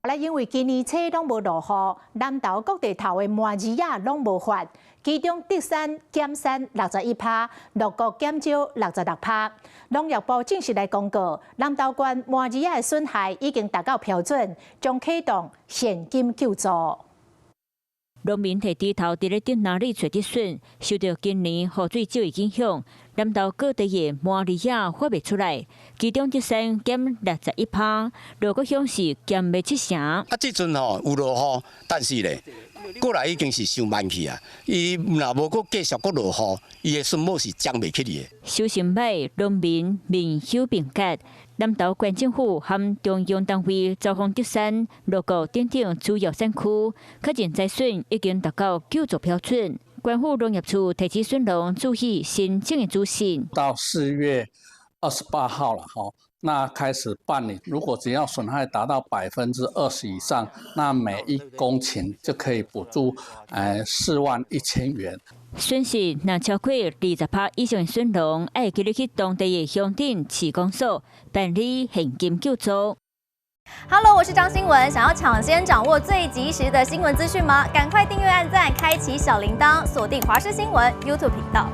來，因為今年初攏無落雨，南投各地頭的麻薙仔攏無發，其中竹山減產61%，鹿谷減少66%。農業部正式來公告，南投縣麻薙仔的損害已經達到標準，將啟動現金救助。農民提鋤頭佇咧竹籃裡揣竹筍，受著今年雨水少的影響，南投各地的麻薙仔發袂出來，其中竹山減61%，鹿谷鄉是減欲七成。啊，這陣吼有落雨，但是咧，過來已經是傷慢去啊！伊若無閣繼續閣落雨，伊的筍母是長袂起來的。收成䆀，農民面憂面結。南投縣政府和中央單位走訪竹山、鹿谷等等主要產區，確認災損已經達到救助標準。縣府農業處提醒筍農注意申請的資訊。到4月28號了，哈，那開始辦理。如果只要損害達到20%以上，那每一公頃就可以補助，41,000元。損失若超過20%以上的筍農，愛記得去當地的鄉鎮市公所辦理現金救助。 Hello，我是張新文，想要搶先掌握最及時的新聞資訊嗎？趕快訂閱、按讚、開啟小鈴鐺，鎖定華視新聞 YouTube 頻道。